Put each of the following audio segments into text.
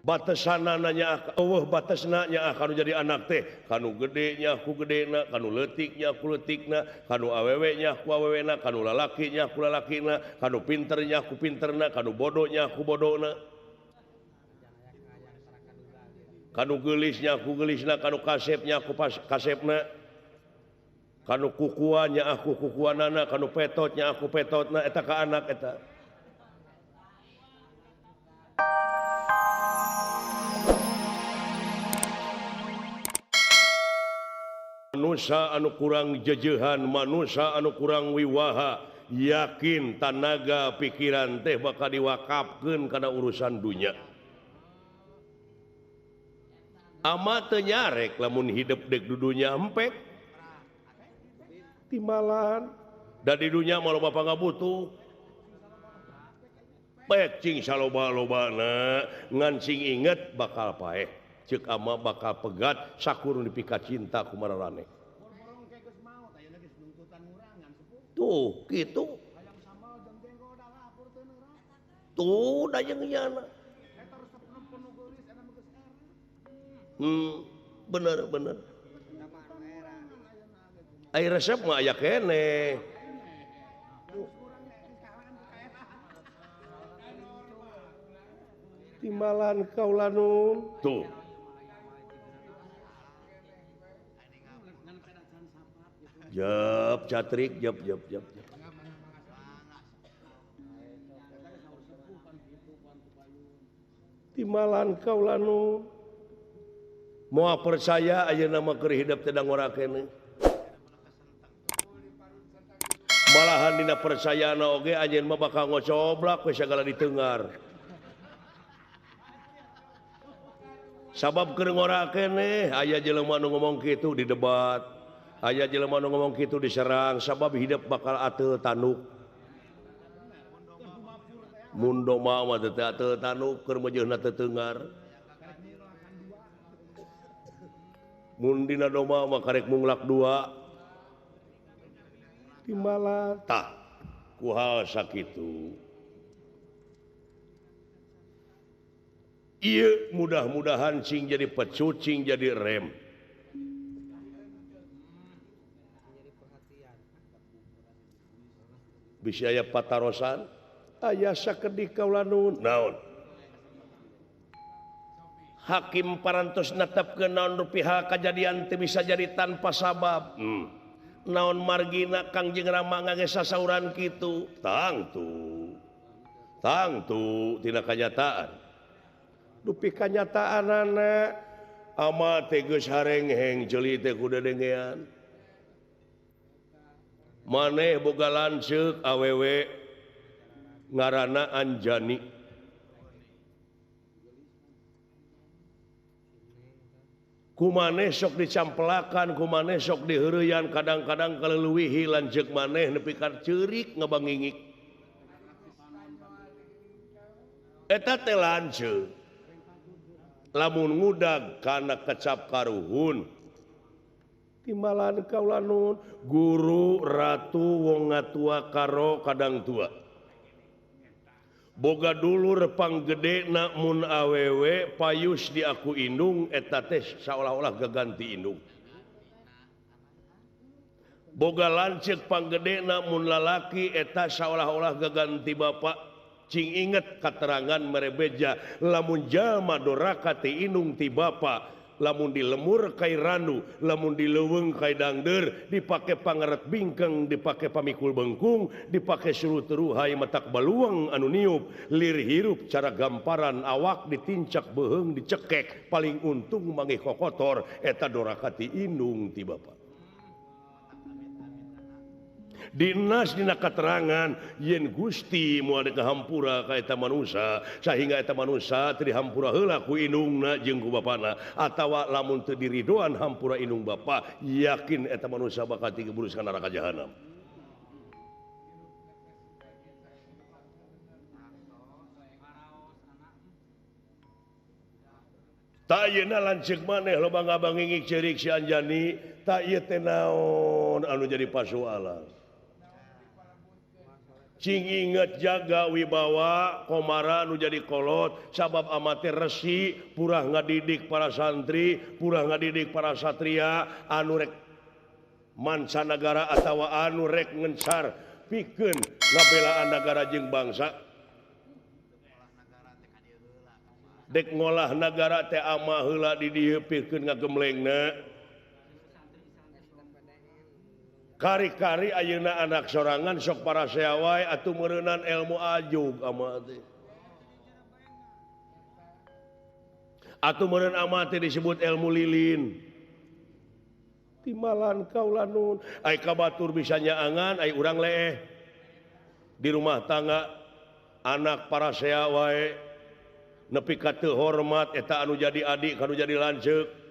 Batesanana nyaah eueuh batesna nyaah kanu jadi anak teh kanu gede nya ku gedena kanu leutik nya ku leutikna kanu awewe nya ku awewena kanu lalaki nya ku lalakina kanu pinter nya ku pinterna kanu bodoh nya ku bodona kanu geulis nya ku geulisna kanu kasep nya ku kasepna kanu kukuan nya aku kukuanana kanu petot nya aku petotna eta ka anak eta. Manusia anu kurang jejehan, manusia anu kurang wiwaha, yakin tanaga pikiran teh bakal diwakafkeun kana urusan dunya. Ama teu nyarek lamun hidup dek di dunya empek. Timbalan da di dunya mah loba pangabutuh. Paek cing saloba-lobana ngan sing inget bakal paeh. Cek ama bakal pegat sakur dipika cinta ku mararane. Tuh gitu. Tuh dayang nyana. Bener bener. Ai resep mah aya keneh. Timbalan kaulanun tuh. Jep catrik jep jep jep. Timbalan kaulanun moal percaya ayeuna mah keur hidup teh ngora keneh. Malahan dina percayana oge anjeun mah bakal ngocoblak we sagala ditengar. Sabab keur ngora keneh aya jelema nu ngomong kitu di debat, aya jelema nu ngomong kitu diserang, sabab hidup bakal ateul tanduk. Mun domba mah teu ateul tanduk keur meujeuhna teu teungar. Mun dina domba mah karek munglak dua. Timbalan tah ku hal sakitu. Ieu mudah-mudahan cing jadi pecut, cing jadi rem. Bisa aya patarosan, aya sakedik kaula nuhun. Naon? Hakim parantos netepkeun naon rupi hal kajadian teu bisa jadi tanpa sabab. Naon margina Kangjeng Rama ngangge sasauran kitu? Tangtu. Tangtu tina kanyataan. Dupi kanyataanana ama teh geus harengheng ceuli teh ku dedengean. Maneh boga lanceuk awewe ngaranna Anjani. Ku maneh sok dicampelakan, ku maneh sok diheureyan, kadang-kadang kaleuwihi lanceuk maneh nepi ka ceurik ngabangingik. Eta teh lanceuk. Lamun ngudag kana kecap karuhun. Timbalan kaula nuhun guru ratu wong ngatua karo kadang tua. Boga dulur panggedena mun awewe payus di aku indung eta teh saolah-olah gaganti indung. Boga lanceuk panggedena mun lalaki eta saolah-olah gaganti bapak. Cing inget katerangan merebeja lamun jalma doraka ti indung ti bapa, lamun dilemur kai randu, lamun dileuweung kai dangdeur, dipake pangeret bingkeng, dipake pamikul bengkung, dipake suruh teruhai matak baluang anu niup, lir hirup cara gamparan awak ditincak beuheung dicekek, paling untung mangih kokotor eta doraka ti indung ti bapa. Dinas dina katerangan yen Gusti moal dikahampura ka eta manusa sahingga eta manusa teu dihampura heula ku indungna jeung ku bapana atawa lamun teu diridoan hampura indung bapa yakin eta manusa bakal digebrus ka neraka jahanam. Tak ayeuna lanceuk maneh loba ngabangingik ceurik si Anjani, tak ieu teh naon anu jadi pasualan. Cing inget jaga wibawa Komara nu jadi kolot sabab amate resi purah ngadidik para santri purah ngadidik para satria anu rek mancanagara atawa anu rek ngencar pikeun ngabelaan nagara jeung bangsa dek ngolah nagara teh ama heula di dieu pikeun ngagemlengna. Kari-kari ayeuna anak sorangan sok parasea wae atuh meureunan ilmu ajug ama teh. Atuh meureun ama teh disebut ilmu lilin. Timalan kaula nun, ai ka batur bisa nyaangan ai urang leeh. Di rumah tangga anak parasea wae nepi ka teu hormat eta anu jadi adik anu jadi lanceuk.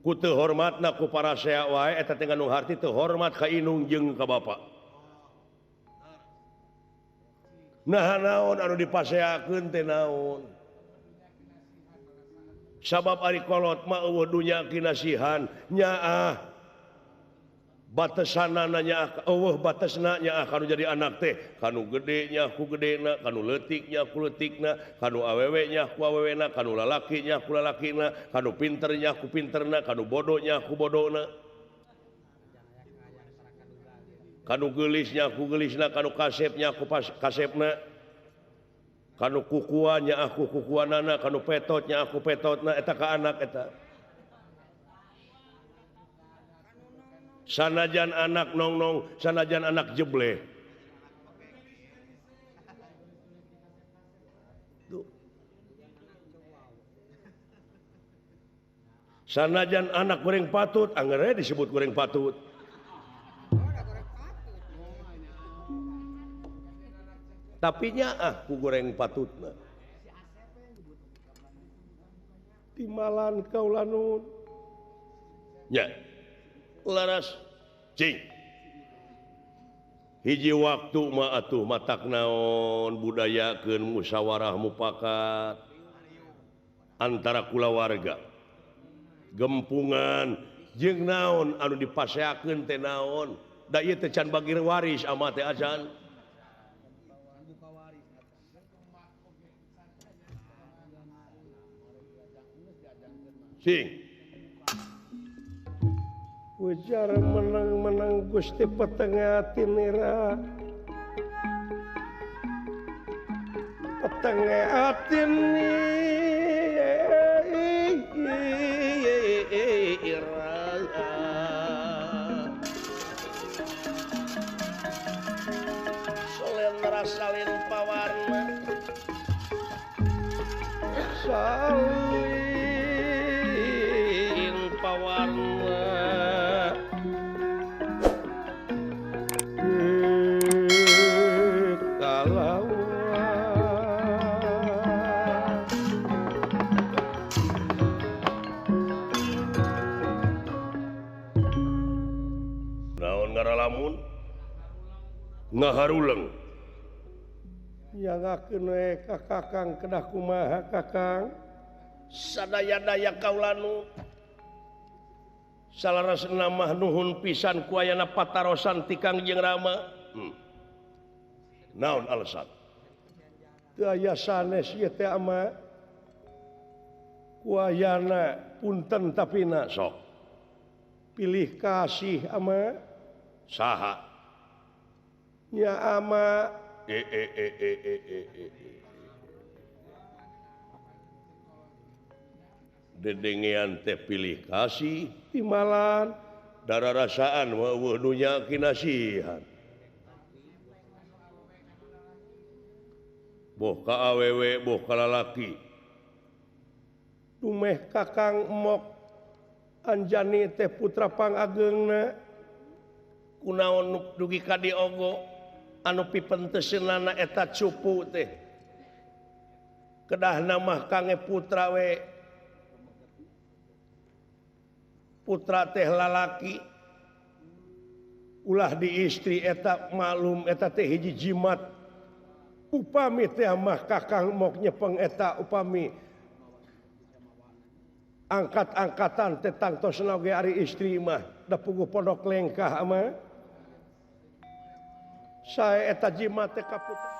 Ku teu hormatna ku parasea wae eta teh ngandung harti teu hormat ka indung jeung ka bapa. Nah naon anu dipaseakeun teh naon? Sabab ari kolot mah eueuh dunya kinasihan nyaah batesanana nyaah eueuh batesna nyaah kanu jadi anak teh kanu gede nya ku gedena kanu leutik nya ku leutikna kanu awewe nya ku awewena kanu lalaki nya ku lalakina kanu pinter nya ku pinterna kanu bodoh nya ku bodona kanu geulis nya ku geulisna kanu kasep nya ku kasepna kanu kukuan nya aku kukuanana kanu petot nya aku petotna eta ka anak eta. Sanajan anak nongnong, sanajan anak jebleh. Tuh. Sanajan anak goreng patut, anggernya disebut goreng patut. Tapi nyaah ku goreng patutna. Timalan kaula nun. Nya. Laras cing hiji waktu mah atuh matak naon budayakeun musyawarah mufakat antara kulawarga gempungan jeung naon anu dipaseakeun teh naon da ieu teh can bagir waris ama teh acan cing. Ujar menang-menang Gusti petenge atinira petenge atinira Solendra salin pawarna salin pawarna ngaharuleng nyangakeun we ka kakang kedah kumaha kakang sadaya-daya kaula nu salarasna mah nuhun pisan ku ayana patarosan ti Kangjeng Rama. Naon alasan teu aya sanes ieu teh ama ku ayana punten tapina sok pilih kasih ama saha nya ama dedengean teh pilih kasih timalan dararasaan weuweuh dunya kinasihan boh ka awewe boh ka lalaki dumeh kakang emok Anjani teh putra pangageungna kunaon dugi ka diogo anu pipenteuseunana eta cupu teh kedahna mah kange putra we putra teh lalaki ulah di istri eta maklum eta teh hiji jimat upami teh mah kakang mok nyepeng eta upami angkat-angkatan teh tangtosna oge ari istri mah da puguh pondok lengkah mah Sae eta jimat teh kaputra.